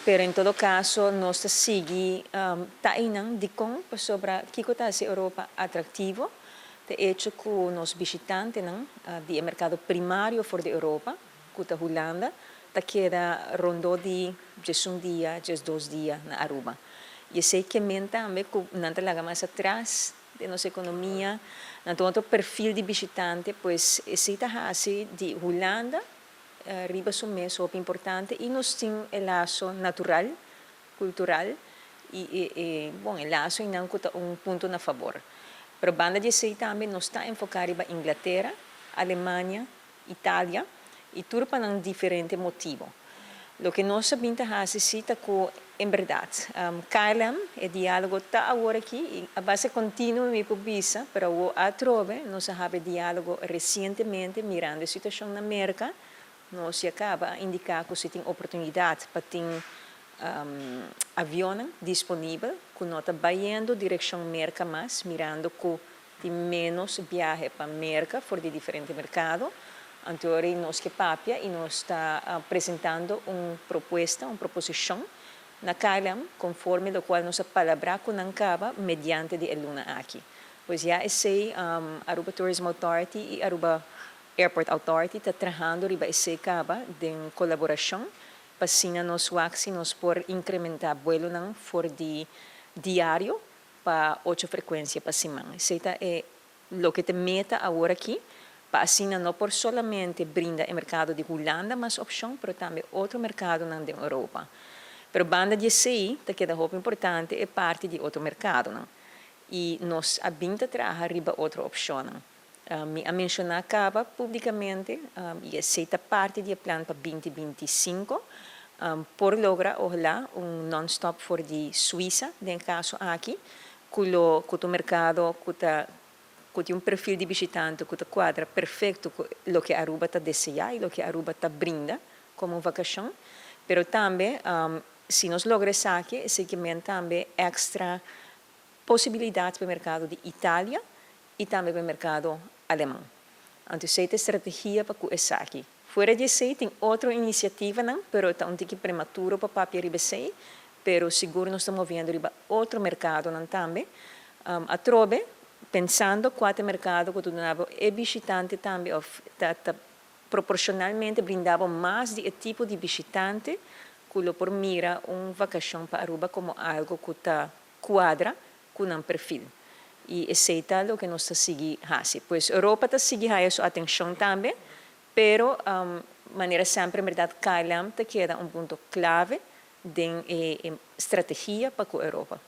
Pero en todo caso, nos ta sigui ta einan. Dicon? Pasobra kico ta haci Europa atractivo? De hecho, cu nos bishitantenan di mercado primario for di Europa, cu ta Hulanda, ta keda rond di 11 dia, 12 dia na Aruba. Y esey kiermen tambe cu nan ta laga mas atras di nos economia, na otro perfil di bishitante, pues esey ta haci di Hulanda riba su mes hopi importante y nos tin e laso natural, cultural y, bon, e laso y nan un punto na fabor. Pero banda di esey tambe nos ta enfoca riba Inglatera, Alemania, Italia y tur pa un diferente motibo. Loke nos a bin ta haci ta cu, en berdad, KLM, e dialogo ta awor aki, a base continuo mi por bisa, pero atrobe, nos a haya dialogo recientemente mirando e situacion na Merca, nos a caba di indica cu si tin oportunidad pa tin avion disponibel, cu no ta bayendo direccion Merca mas, mirando cu tin menos biahe pa Merca for di diferente mercado. Anto, nos kier papia y nos ta presentando un propuesta, un proposicion na KLM, conforme locual nos a palabra cu nan caba mediante di luna aki. Pues ya esey, Aruba Tourism Authority y Aruba Airport Authority ta trahando riba esey caba den colaboracion pa asina nos wak si nos por incrementa vuelonan for di diario pa ocho frecuencia pa siman. Esey ta loke ta meta awor aki, pa asina no por solamente brinda e mercado di Hulanda mas opcion, pero tambe otro mercadonan di Europa. Pero banda di esey, ta keda hopi importante e parti di otro mercadonan. Y nos a bin ta traha riba otro opcion. Mi a menciona caba publicamente y esey ta parti di plan pa 2025 por logra ohala un non-stop for di Suiza, den caso aki, cu e mercado cu tin un perfil di bishitante cu ta cuadra perfecto cu loke Aruba ta desea y loke Aruba ta brinda como vacacion, pero tambe si nos logra esaki, esey tambe extra posibilidad pa e mercado di Italia y tambe pa e mercado Aleman. Anto, esey ta e strategia pa esaki. Fuera di esey, tin otro iniciativanan, pero ta un tiki prematuro pa papia riba esey, pero sigur nos ta moviendo riba otro mercadonan tambe. Atrobe, pensando cua ta e mercado cu ta e bishitante tambe, of ta proporcionalmente brinda bo mas di tipo di bishitante cu por mira un vacacion pa Aruba como algo cu ta cuadra cu un perfil. Y esey ta loke nos ta sigui haci. Pues Europa ta sigui su atencion tambe, pero manera semper, en berdad, KLM ta keda un punto clave den strategia pa Europa.